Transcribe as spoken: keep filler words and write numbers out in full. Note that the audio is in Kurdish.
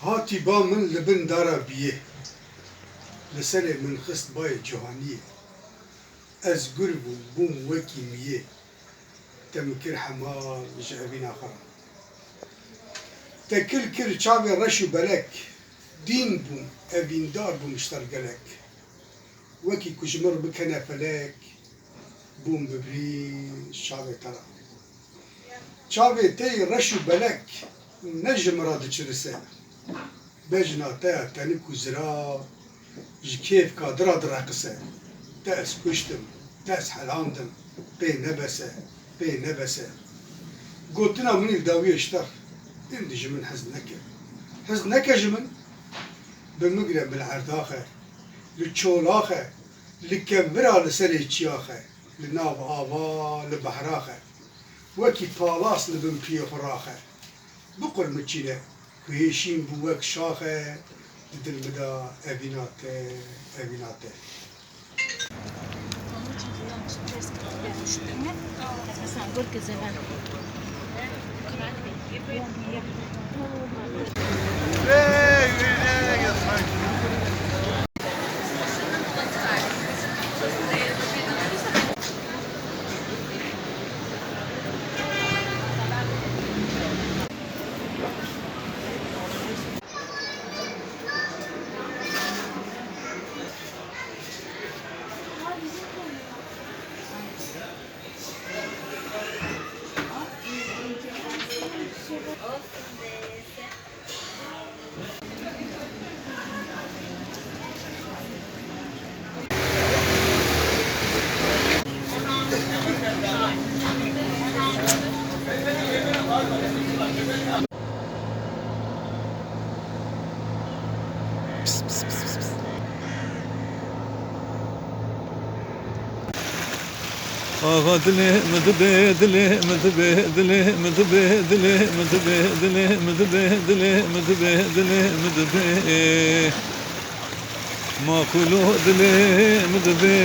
Hatî ba min li bin dara biyê, li serê min xist bayê cihaniyê. Ez gur bûm, bûm wekî miyê, te min kir hemal ji evîna xwe re. Te kil kir çavê reş û belek, dîn bûm, evîndar bûm ji te gelek. Wekî ku ji min re bikene felek, bûm bibirîn çavê te re. Çavê te yê reş û belek ne ji min re diçirise. Bejna te ya tenik û zira ji kêfka dira direqise. Te ez kuştim, te ez helandim, pê nebese, pê nebese. Gotina min î li dawiyê ji te, îndî ji min hez neke. Hez neke ji min, bi min gire min li erdaxe, li çolaxe, li kevira li serê çiyaxe, li nav ava, li behraxe. Wekî palas li bin piyê xwe raxe. Biqurmiçîne ku hêşîn bû wek şaxe, di dil min de evîna te, evîna te. Axa dilê min dibê, dilê min dibê, dilê min dibê, dilê min dibê, dilê min dibê, dilê min dibê, dilê min dibê. Makulo dilê min dibê.